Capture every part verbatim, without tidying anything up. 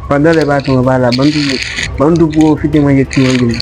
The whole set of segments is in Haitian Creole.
Pandan lè patwon an pa la, ban m tou, ban m tou pwofite mwen kèk ti manje.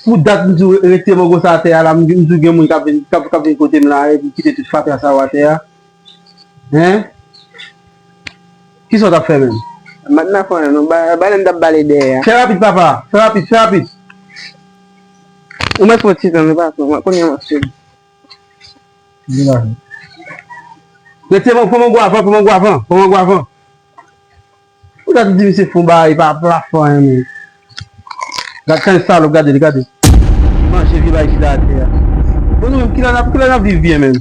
Pou dat m di w rete mango sa atè a la, m di w gen moun k ap vin, k ap, k ap vin kote m la, epi kite tout fatra sa yo atè a. Hen? Kisa w t ap fè menm? M pa t nan fè anyen non, ba-, balèn t ap bale dèyè a. Fè rapid, papa! Fè rapid, fè rapid! Ou mèt fè yon ti tan, men pa twò, kounye a m ap swiv. Vin la. Rete, pran mango avan, pran mango avan, pran mango avan. Ou ta di misye fè yon bagay pa, pa fè anyen, men. Gad, gad salòp, gade li, gade. Manje vye bagay chita atè a. Bon, nou menm, kilè n ap, kilè n ap viv byen menm?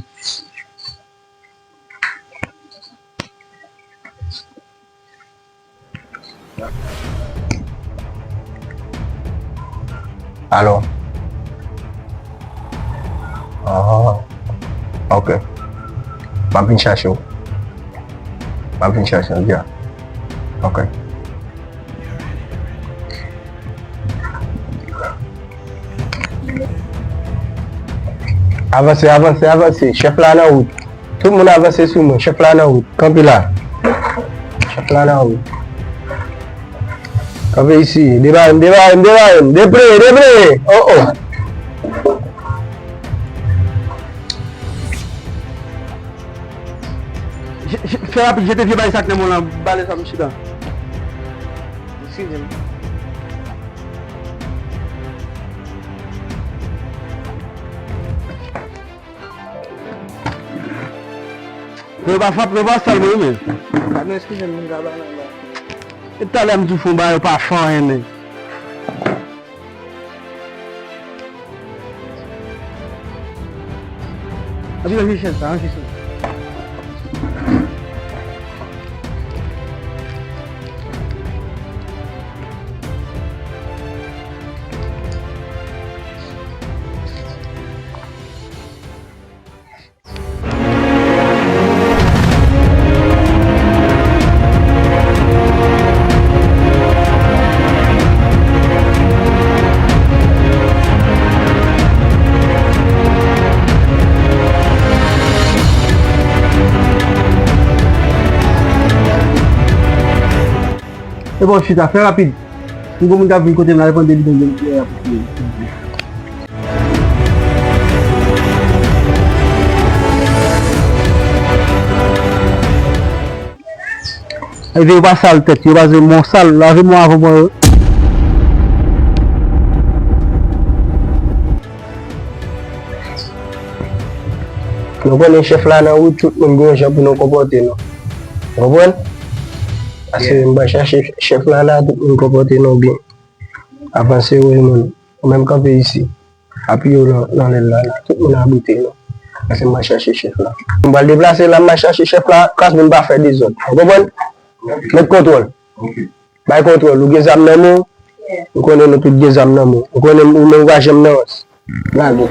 Alo? Ah, ok. M ap vin chache w. M ap vin chache w, dja. Ok. Avanse, avanse, avanse. Chèf la nan wout. Tout moun avanse sou mwen. Chèf la nan wout. Kanpe la. Chèf la nan wout. Kanpe isi. Debare m, debare m, debare m. Deple, deple. Oh, oh. Je-, je-, fè rapid, jete vye bagay sa k nan men w lan, bale sa, m chita. Eskize m. Yo pa frape, yo pa sal mwen, men. Patnè, eskize m, moun ka pale anba. E talè m di w fè yon bagay, yo pa fè anyen, men. Anpi nan chèz sa, nan chèz sa. E bon, chita, fè rapid. M gon moun k ap vin kote m la, li pran de bidon de lè a pou fini. Rive yo pa sal tèt yo, paske mwen sal, lave mwen avan mwen. Nou konnen chèf la nan wout, tout moun gen yon jan pou nou konpòte nou. Ou konprann? Paske m pral chache chèf la la, tout moun konpòte nou byen. Avanse, wi, moun. Ou menm kanpe isi. Apiye w nan, nan lèl la, la. Tout moun abrite nou. Paske m pral chache chèf la. M pral deplase la, m pral chache chèf la. Klas moun pa fè dezòd. Ou konprann? Met kontwòl. Bay kontwòl. Ou gen zam nan men w? M konnen nou tout gen zam nan men w. M konnen ou menm ou pa janm nan rans. Lage.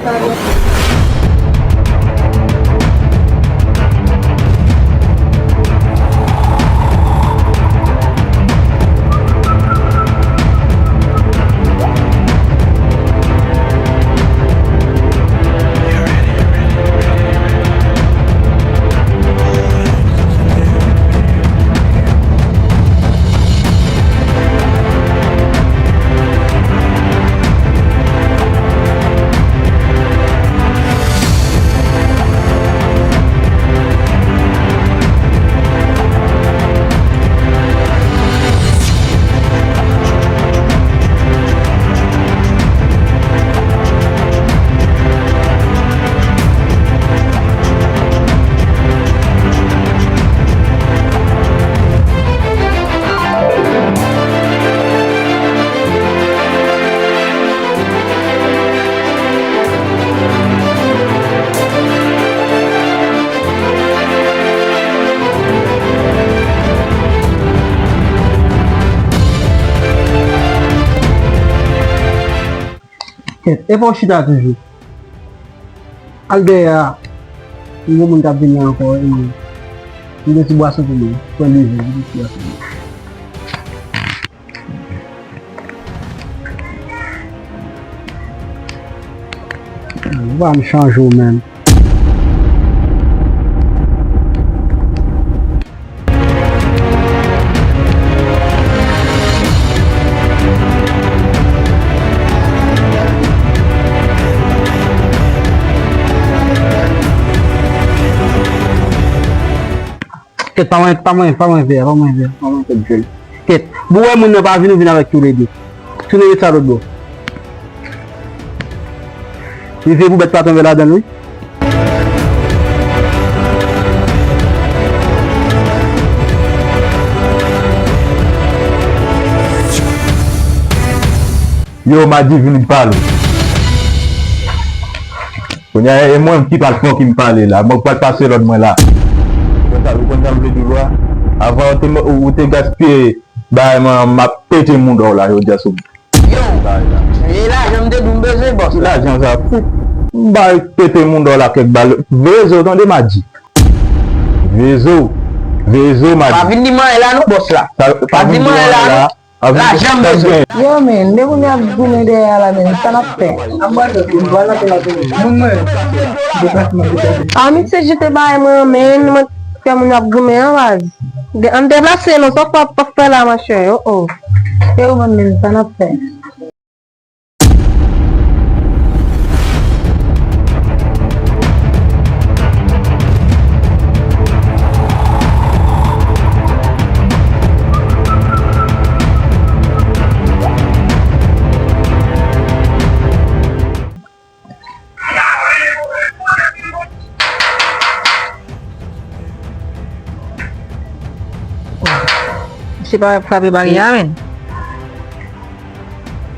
Kèt, e pa w chita toujou. Al dèyè a. Yon moun k ap vin la ankò, e, yon ti bwason pou mwen. Pran de ve, yon ti bwason pou mwen. Ou pa m chanje w menm. Kèt, pa manyen, pa manyen, pa manyen vè a, pa manyen vè a, pa manyen kèt jèl. Kèt, bon, wè moun nan pa vin, ou vin avèk toulède. Tounen met sa lòt bò. Li vle pou bèt pa tonbe ladan l, wi. Yo, Madi vin pale. Kounye a, e mwen ki pral fè ki m pale la. Mwen k pral pase lòd mwen la. Ou konn sa, ou konn sa m vle di w la? Avan ou te, ou, ou te gaspiye bagay mwen, m ap pete mouda w la jodi a sou. Yo, e lajan m te di w m bezwen, bòs la. Lajan sa, fout. M bay pete mouda w la kèk bal. Vezo, tande Madi. Vezo. Vezo, Madi. Pa vin di m anyen la non, bòs la. Pa vin di m anyen la non. Lajan m bezwen. Yo, men, depi nou ap goumen dèyè a la, men, sa n ap fè? A, misye jete bagay mwen, men, mwen fè moun ap goumen an, baz. Ann deplase non, sa w ap fè la, monchè, o, o. Se ou menm, men, sa n ap fè? Misye pa frape baryè a, men.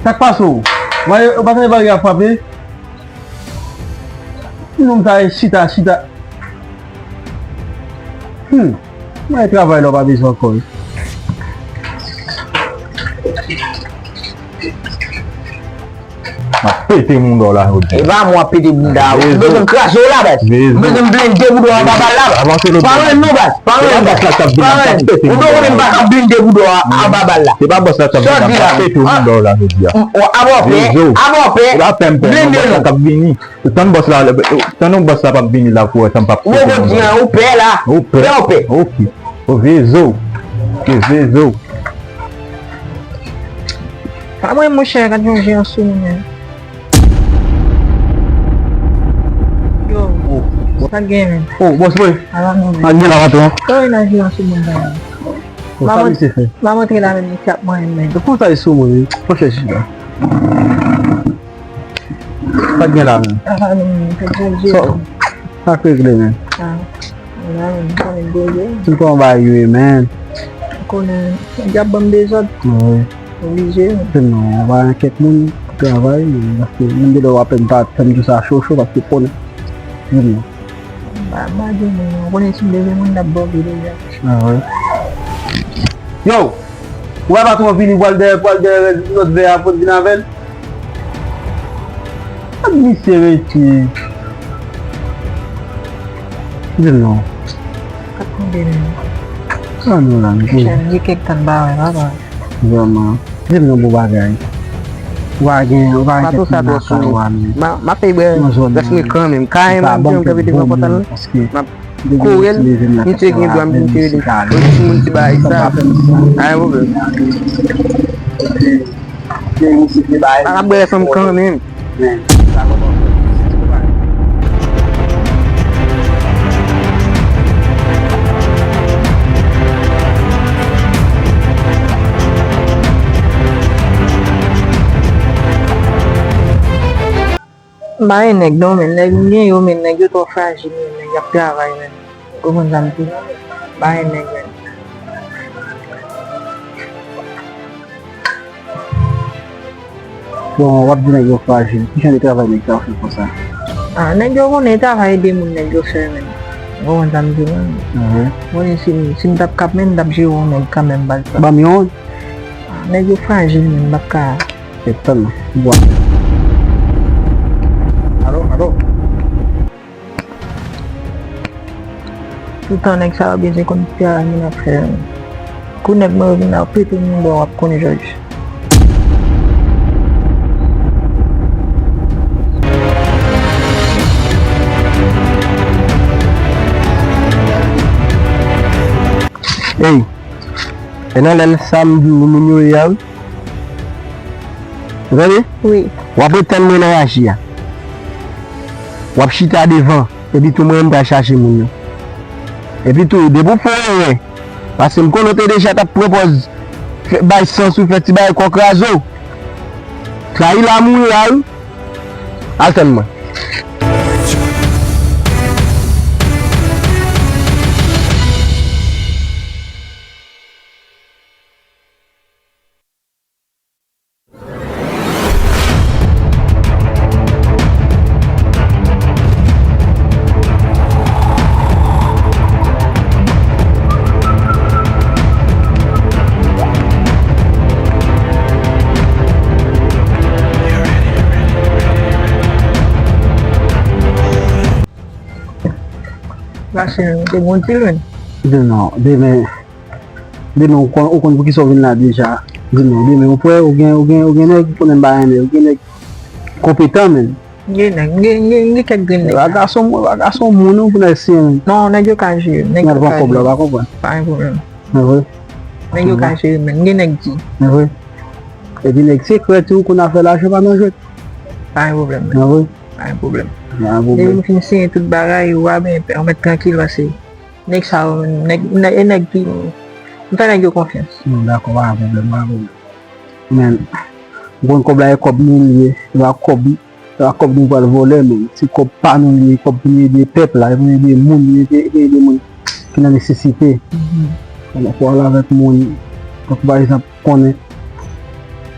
Sa k pase w? Ou pa tande baryè a frape? Ti nonm sa e chita, chita. Hmm. Mwen travay la, w pa bezwen ankò, wi. M ap pete mouda w la jodi a. E pa mwen ap pete mouda w. M bezwen kraze w la, baz. M bezwen blende bouda w anba bal la, baz. Pa renmen non, baz. Pa renmen, baz. Pa renmen. Ou dwe konnen m pa ka blende bouda w anba bal la. Se pa bòs la k ap vin, m ap pete mouda w la jodi a. Aba w pè, aba w pè. Blende non. Tann bòs la, tann yon bòs la p ap vini la pou wè sa m p ap fè pou mwen. Ou pè la. Ou pè. Pè, ou pè. Ok. O Vezo. Ok, Vezo. Pa mwen, monchè, gad yon jan sou nou, men. Yo, sa gen, men. O, bòs mwen. Ala, men. Sa gen la, patwon? Kòman yon jan sou moun sa? O, sa misye fè? M ap antre la, men, misye ap manyen m, men. Kòman sa e sou moun, wi? Monchè, chita. Sa k gen la menm? Sa k regle menm? Ti kòman bagay yo ye menm? Konnen, y ap ban m dezòd. Wi. Oblije. Se non, pa gen kèk moun ki travay, men paske menm de lè w apèn pa fè m di sa cho cho paske konnen. Wi non. M pa, m pa gen moun non. Ou konnen si m te gen moun, m t ap bòke deja. A wi. Yo! Ou wè patwon vini, pral dèyè, pral dèyè lòt vè a pou l vin avè l. Gad misye mesye. Di l non. Gad konbyen menm. An nou la, m di. Chèf di kèk tan ba wè, papa. Vrèman. Di m yon bon bagay. Ou pa gen, ou pa gen kèk moun nan kay ou a menm. M ap fè bwè gras mwen kanmenm. Kay mwen, m kanpe devan pòt la. M ap kore l, misye gen dwa m vin tire li. Yon timoun ti bagay sa. Pa gen pwoblèm. Pa ka bwè lè fanm kanmenm. M pa gen nèg non, men nèg m gen yo, men nèg yo twò frajil, men nèg y ap travay, men. Ou konprann sa m di? M pa gen nèg, men. Bon, w ap di nèg yo frajil. Ki jan de travay nèg sa yo fè konsa? A, nèg yo konnen e travay ede moun nèg yo fè, men. Ou konprann sa m di w, men. Ou konnen si m, si m t ap kap, men m t ap jere yon nèg kanmenm, baz. Ban m yon. A, nèg yo frajil, men m p ap ka. Se tèlman. Bwa. Toutan nèg sa yo bezwen konn travay moun ap fè. Kou nèg mwen yo vin la, yo pete moun bò, w ap konn jòj. Ey, e nan lè l samdi moun yo ye a, wi. Ou tande? Wi. W ap ret tann mwen nan raje a. W ap chita devan, epi tou mwen menm m pral chache moun yo. Epi tou, depi w fè yon erè, paske m konnen w te deja t ap pran pòz fè, bay sans ou fè ti bagay kò kraze w. Trayi lanmou w la, wi. Al tann mwen. Mache, te bon ti lwen. Non, demen, demen, ou konn, ou konn poukisa w vin la deja. Demen, demen, ou prè, ou gen, ou gen, ou gen nèg ou konnen m pa renmen, ou gen nèg konpetan, menn. M gen nèg, m gen, m gen, m gen kèk grenn nèg. Wa gason, wa gason moun ou pou nèg siyen, menn. Non, nèg yo ka jere, nèg yo ka jere. Nèg pran kòb la, w pa konprann. Pa gen pwoblèm. Nan vre? Nèg yo ka jere, menn. M gen nèg di. Nan vre? Epi nèg sekrè tou, konn afè lajan pa nan jwèt. Pa gen pwoblèm, menn. Nan vre? Pa gen pwoblèm. Pa gen pwoblèm. Depi m fin siyen tout bagay, ou a ben, ou mèt trankil, paske nèg sa yo, nèg, nèg, e nèg ki, m fè nèg yo konfyans. Non, dakò, pa gen pwoblèm, pa gen pwoblèm. Men, ou konn kòb la e kòb nou li ye, se pa kòb, se pa kòb nou pral vòlè, men se kòb pa nou li ye, kòb pou nou ede pèp la, pou nou ede moun, pou nou ede, ede, ede moun ki nan nesesite. Mhm. Donk, ou pral avèk moun, tankou pa egzanp, konnen.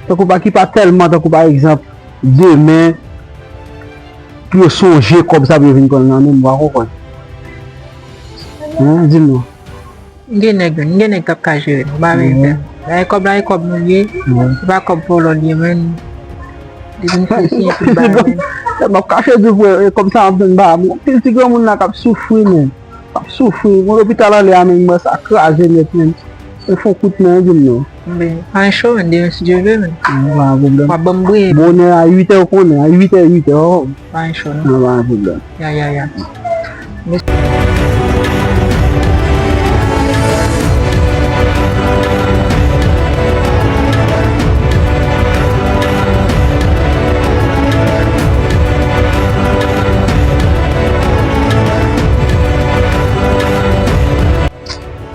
Tankou pa ki pa tèlman, tankou pa egzanp, demen, pou yo sonje kòb sa pou yo vin pran l nan men m, ou pa konprann. Hein, di m non. M gen nèg, m gen nèg k ap ka jere nou, pa menm pè. Bagay kòb la, e kòb nou li ye, se pa kòb vòlò li ye, menn. Depi m fin siyen tout bagay, menn. M ap kache di w, frè, e kòb sa m ap jwenn ba m. Anpil ti granmoun la k ap soufri, menn. K ap soufri. Mwen lopital anlè a, menm, mwen sa kraze nèt, menm. E fon kout men, di m non. Men, pa gen cho, menn, demen si Dye vle, menn. Non, pa gen pwoblèm. W ap ban m briye. Bonè a uit è, ou konnen, a uit è, uit è, oh. Pa gen cho, non. Non, pa gen pwoblèm. Ya, ya, ya.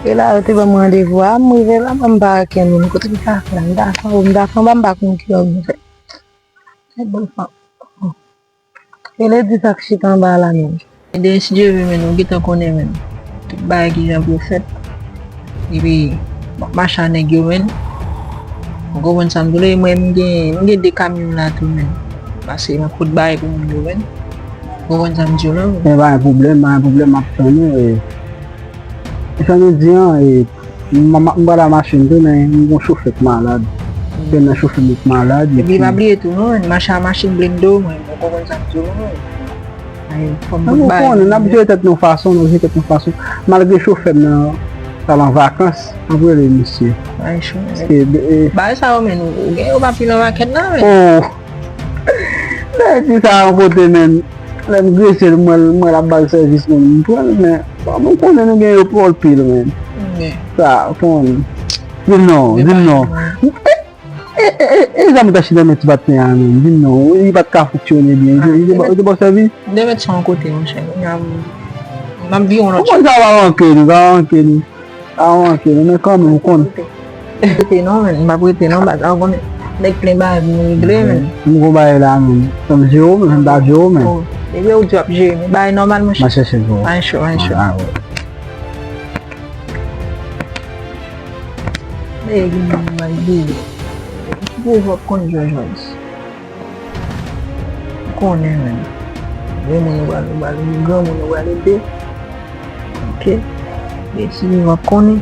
E la, yo te ban m randevou a, m rive la, m pa wè kenn moun. Kote m ta fè? M ta fè, m ta fè, m pa, m pa konn ki lòt m fè. Se bon, fanm. E lè di sa k chita anba la menm. Ebyen, si Dye vle, menn, ou gentan konnen, menn. Tout bagay ki jan pou yo fèt. Epi, m ap mache a nèg yo, menn. Ou konprann sa m di w la, e mwen, m gen, m gen de kamyon la tou, menn. Pase m ap fout bagay pou moun yo, menn. Ou konprann sa m di w la, menn. Men pa gen pwoblèm, pa gen pwoblèm, m ap tann ou, e. E sa nou di an, e, m, m, m pral a machin tou, men m gon chofè k malad. Youn nan chofè m yo k malad, epi pa bliye tou, non, mache a machin blende w, mwen, ou konprann sa m di w, non. Ay, fò m bout bagay. Ou konnen, n ap jere tèt nou fason, n ap jere tèt nou fason. Malgre chofè m nan pral an vakans, m ap rele misye. Ay, cho. Paske, e, bagay sa yo, men, ou, ou gen yo pa pil an pakèt la, men. Oh! Nèg di sa yon kote, men. Lè m grese l, m wè l, m wè l ap ba l sèvis, men m pran l, men, bon, nou konnen nou gen yo twò pil, men. Sa, fon, di m non, di m non. E, e, e, e, zam ou ta chita nan men ti patnè a, men, di m non, li pa t ka fonksyone byen, li te, li te ba w sèvis? M te met sa yon kote, monchè, kounye a, m, m ap vire yon lòt. Ou konn sa, pa manke nou, pa manke nou. A, ok, men kanmenm, ou konn. Rete non, men, m ap rete non, baz, ou konnen, nèg plen bagay pou nou regle, men. M gon bagay la, men. Fè m jere w, men, fè m pa jere w, men. Oh, depi ou di w ap jere, men bagay nòmal, monchè. M a chèche l pou ou. Pa gen cho, pa gen cho. Ah, ouais. Nèg, m al jere. Ki pou w ap konn jòj, jòj. Ou konnen, menn. Granmoun ou pral, ou pral, granmoun ou pral ede. Ok. Men si w ap konnen.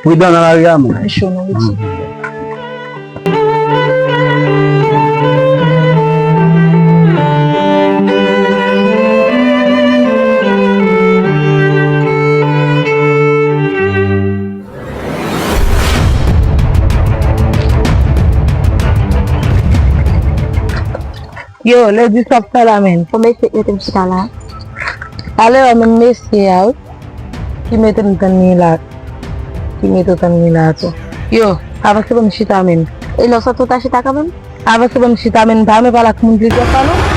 Pridan nan lari a, men. Li cho, non, li cho. Mhm. Yo, Lady, sa w ap fè la, menm? Bon, mesye, mete m chita la. Alè, menm mesye a, wi, ki mete m tann li la. Ki mete w tann li la, tou. Yo, avanse ban m chita, menm. E lè w soti, w ta chita kanmenm? Avanse ban m chita, menm. M pa renmen pale ak moun plizyè fwa, non.